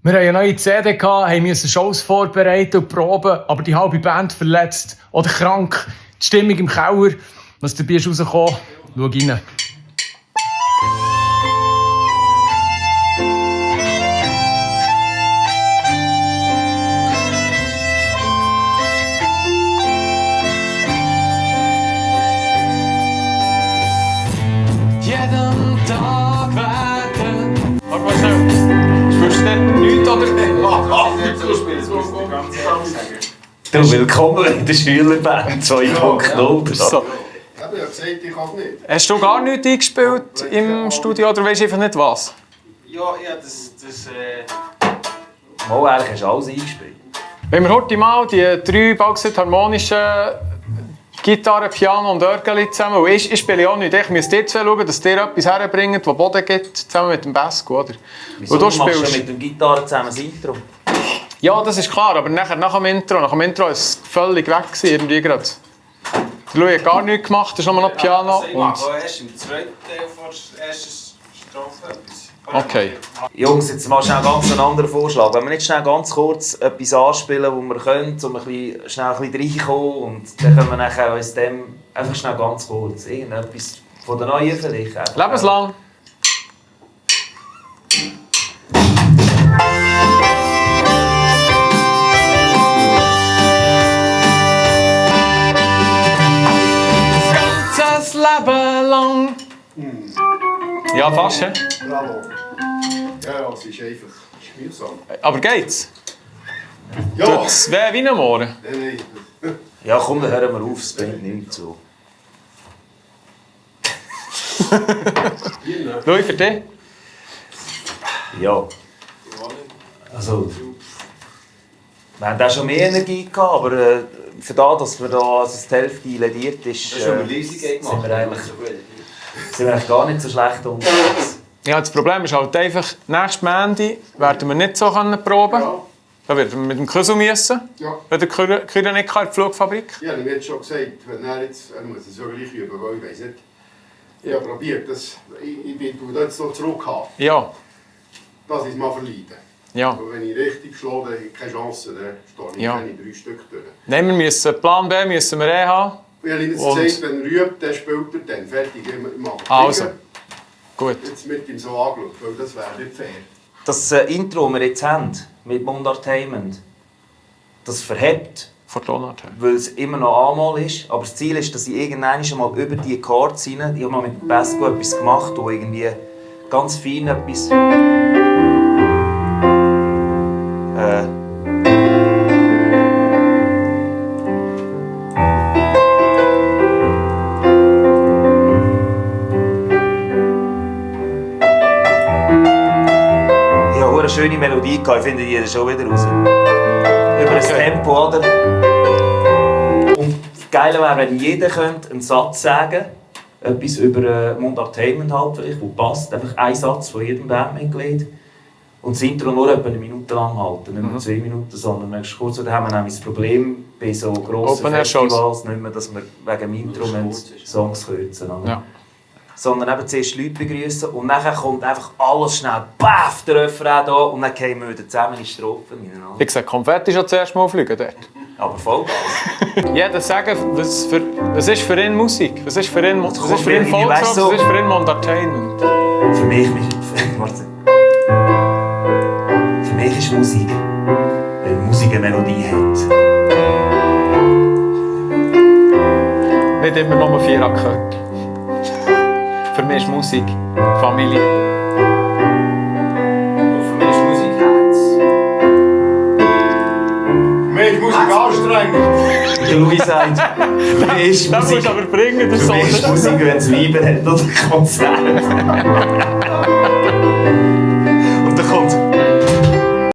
Wir hatten eine neue CD, mussten Shows vorbereiten und proben, aber die halbe Band verletzt oder krank. Die Stimmung im Keller. Was dabei ist rausgekommen, schau rein. Jeden Tag werden. Warte mal schnell. Spürst du nichts oder? Du, willkommen in der Schülerband 2.0. So. Ich habe ja gesagt, ich kann nicht. Hast du gar nichts eingespielt im Studio oder weisst du einfach nicht was? Ja, das Mal ehrlich, hast du alles eingespielt. Wenn wir heute mal die 3 bauxit harmonischen Gitarre, Piano und Orgel zusammen, und ich spiele auch nicht, ich müsste dir schauen, dass ihr etwas herbringt, das Boden gibt, zusammen mit dem Basco, oder? Wieso Und du machst du spielst... mit dem Gitarre zusammen das Intro? Ja, das ist klar, aber nach dem Intro war es völlig weg, irgendwie gerade. Der Louis hat gar nichts gemacht, das ist nur noch Piano. Ich Und... mache erst im zweiten Teil vor der ersten Strophe etwas. Okay. Jungs, jetzt mal schnell ganz einen anderen Vorschlag. Wenn wir nicht schnell ganz kurz etwas anspielen, wo wir können, um schnell ein bisschen reinkommen, und dann können wir nachher aus dem einfach schnell ganz kurz irgendetwas von der Neuen vielleicht. Lebenslang. Das Leben lang. Ja, fast, hä? Bravo. Ja, es ist einfach mühsam. Aber geht's? Ja! Tut's weh wie am Morgen? Nein. Ja, komm, dann hören wir auf, es bringt nichts so. Louis, für dich? Ja. Also, wir haben auch schon mehr Energie gehabt, aber für das, dass wir da also die Hälfte lediert ist, sind wir eigentlich gar nicht so schlecht unterwegs. Ja, das Problem ist halt einfach, nächstes Montag werden wir nicht so proben. Ja. Da werden wir mit dem Küssel müssen. Ja. Wenn der Kühler nicht in die Flugfabrik. Ja, ich habe jetzt schon gesagt, wenn er jetzt, er muss es so gleich üben, weil ich weiß nicht. Ich habe probiert, ich bin jetzt noch zurück haben. Ja. Das ist mal verleiden. Ja. Aber wenn ich richtig schlage, dann habe ich keine Chance, dann stehe ich Ja. keine 3 Stück durch. Nein, wir müssen Plan B müssen wir haben. Ich habe Ihnen jetzt Und- gesagt, wenn er übt, dann spielt er dann. Fertig, ich mache Also. Gut. jetzt mit ihm so angeschaut, weil das wäre nicht fair. Das Intro, das wir jetzt haben, mit Mundartainment, das verhebt, Von Tonart her. weil es immer noch einmal ist. Aber das Ziel ist, dass ich irgendwann mal über die Chords rein, ich habe mal mit dem Basco etwas gemacht, wo irgendwie ganz fein etwas... Ich habe eine schöne Melodie gehabt, ich finde die schon wieder raus. Über das Tempo, oder? Und das Geile wäre, wenn jeder könnte einen Satz sagen könnte, etwas über Mundartainment halt, vielleicht, wo passt. Einfach ein Satz von jedem Bandmitglied. Und das Intro nur etwa 1 Minute lang halten, nicht mehr 2 Minuten, sondern möglichst kurz. Da haben wir nämlich das Problem bei so grossen Festivals nicht mehr, dass wir wegen dem Intro Songs kürzen. Ja. Sondern eben zuerst die Leute begrüßen und dann kommt einfach alles schnell, baff, der Refrain da, und dann gehen wir wieder zusammen in die Strophen hinein. Ich sage, Konfetti schon zuerst mal fliegen dort. Aber Vollgas. Jeder sagen, was ist für ihn Musik? Was ist für ihn, was ist für ihn Ich weiss Volksrock? so- Was ist für ihn Entertainment? Für mich, warte. Für mich ist Musik, wenn Musik eine Melodie hat. Nicht immer nur 4 Akkorde. Für mich ist Musik Familie. Und für mich ist Musik Herz. Mensch, Musik anstrengend! Der Louis sagt, für mich ist Das musst Musik, du aber bringen, das für mich ist Song. Musik, wenn es Weiber hat oder Konzert.